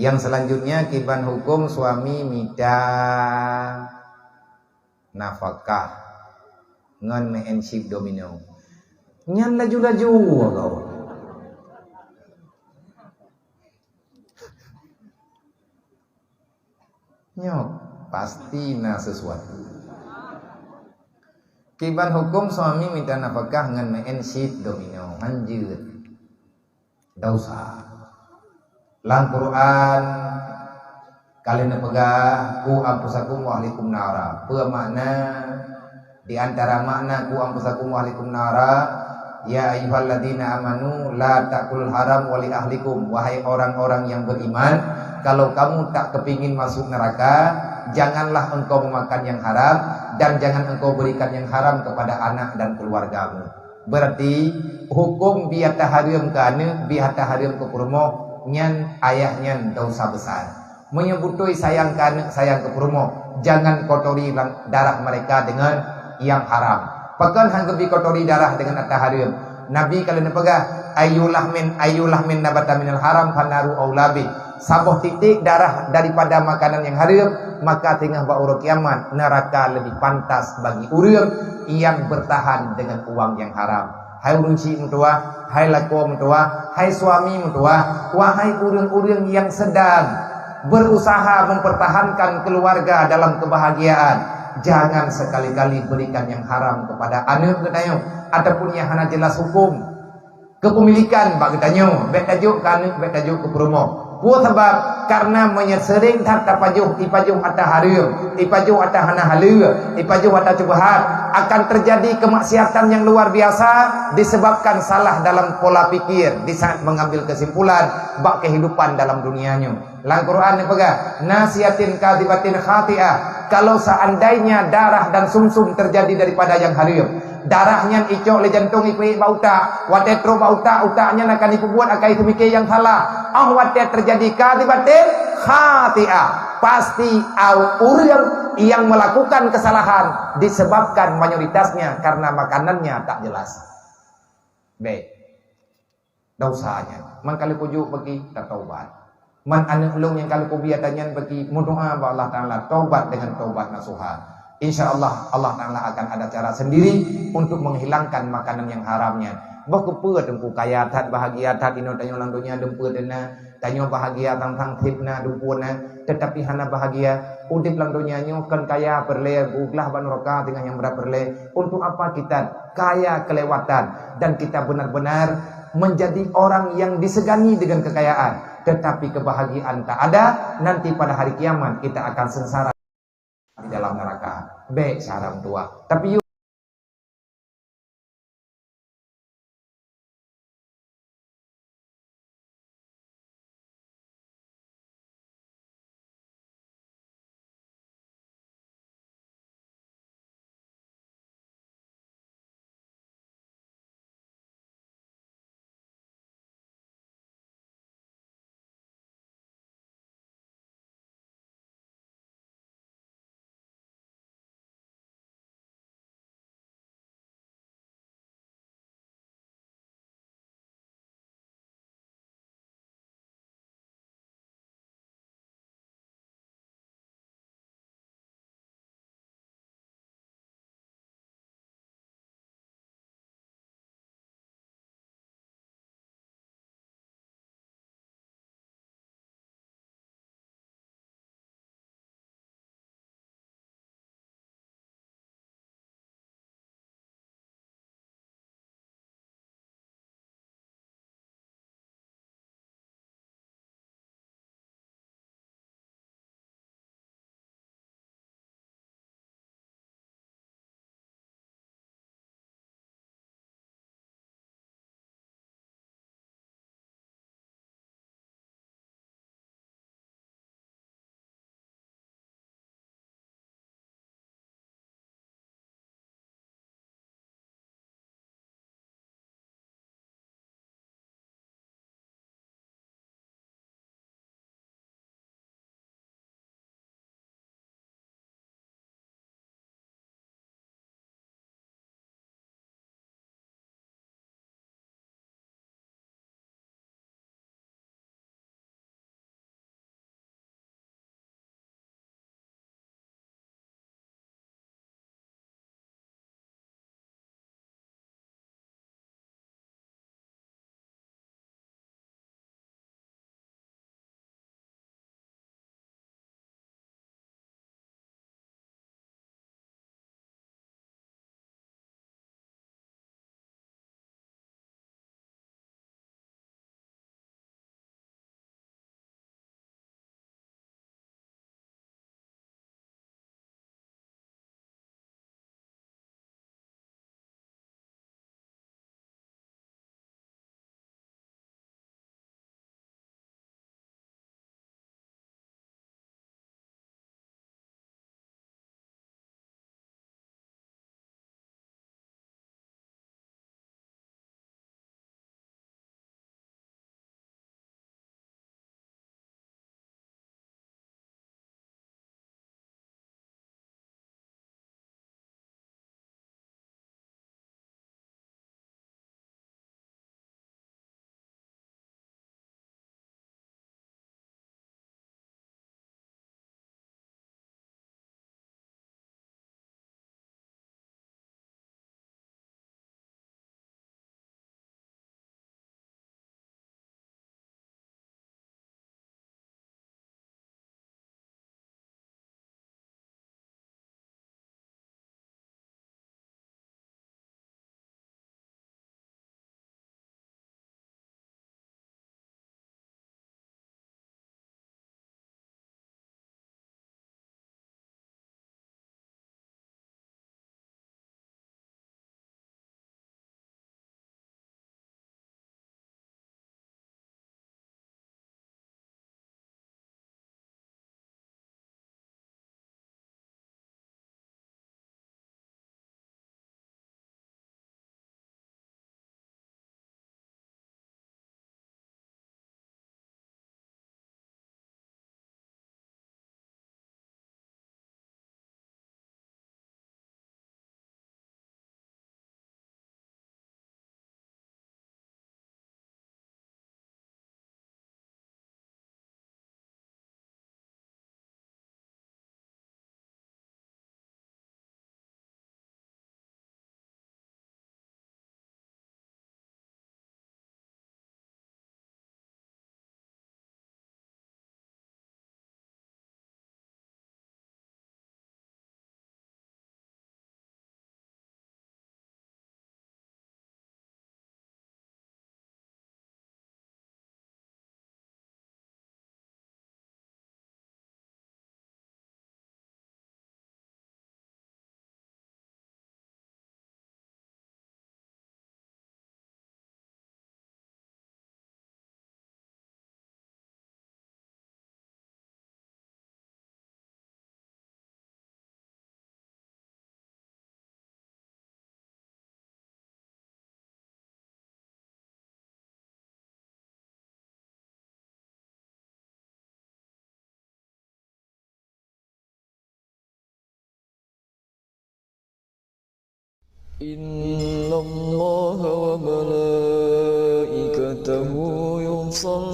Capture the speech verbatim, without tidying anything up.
Nyang seulanjutnya, kiban huköm suami mita nafakah ngon meu'en chip domino. Nyan laju-laju agoe. Nyoe pasti na sesuatu. Kiban huköm suami mita nafakah ngon meu'en chip domino, hanjeuet. Dosa. Lam Quran ka lheueh neupeugah, "Qu anfusakum wa ahlikum nara." Peue makna? Di antara makna "Qu anfusakum wa ahlikum nara", "Ya ayyuhalladzina amanu la ta'kulul haram wa li ahlikum." Wahai orang-orang yang beriman, kalau kamu tak kepingin masuk neraka, janganlah engkau memakan yang haram dan jangan engkau berikan yang haram kepada anak dan keluargamu. Berarti huköm bie ata hareuem keu aneuk, bie ata hareuem keu peurumoh, nyan ayah nyan dosa besar. Meunyoe beutôi sayang keu aneuk, sayang keu peurumoh, jangan kotori lang-, darah mereka dengan yang haram. Pakon han geubi kotori darah dengan ata hareuem? Nabi ka lheueh neupeugah, "Ayyu lahmin, ayyu lahmin nabata minal haram fannaru aula bih." Saboh titek darah daripada makanan nyang hareuem, maka singoh bak uroe kiamat neraka lebih pantas bagi ureuëng nyang bertahan dengan uang nyang haram. Hai ureuëng chik meutuwah, hai lakoe meutuwah, hai suami meutuwah, wahai ureuëng-ureuëng nyang sedang berusaha mempertahankan keluarga dalam kebahagiaan, jangan sekali-kali berikan nyang haram kepada aneuk geutanyoe ataupun nyang hana jelas huköm. Kepemilikan bak geutanyoe, bék tajok keu aneuk, bék tajok keu peurumoh. Peue sabab? Karena meunyoe seuring that tapajoh, ipajoh ata hareuem, ipajoh ata hana haleue, ipajoh ata syubhat, akan terjadi kemaksiatan yang luar biasa disebabkan salah dalam pola pikir di saat mengambil kesimpulan bak kehidupan dalam dunia nyoe. Lam Quran neupeugah, "Nasiyatin kadhibatin khati'ah." Kalau seandainya darah dan sumsum terjadi daripada yang hareuem, darah nyan icok lé jantong ipeuék bak utak, watée trok bak utak, utak nyan akan ipeubuet akai seumiké nyang salah. Oh watée terjadi kadhibatin khati'ah, pasti au-, ureuëng nyang melakukan kesalahan disebabkan mayoritasnya karena makanannya tak jelas. Baik. Dosa nyan. Man ka lheueh kujok bagi tataubat. Man aneuk lôn nyang ka lheueh kubi ata nyan bagi meudoa bak Allah Taala taubat dengan taubat nasuha. Insya Allah, Allah Taala akan ada cara sendiri untuk menghilangkan makanan yang haram nyan. Bah keupeue teungku kaya that bahagia that inoe tanyoe lam donya dumpeue teuh na, tanyoe bahagia tang-tang that na dumpeue na, tetapi hana bahagia. Udeb lam donya nyoe kon kaya peureulée glah bak nuraka teungoh nyang brat peureulée. Untuk apa kita kaya kelewatan dan kita benar-benar menjadi orang yang disegani dengan kekayaan, tetapi kebahagiaan tak ada, nanti pada hari kiamat kita akan sengsara di dalam neraka. Bék cara meutuwah. Tapi إن الله وملائكته يصلون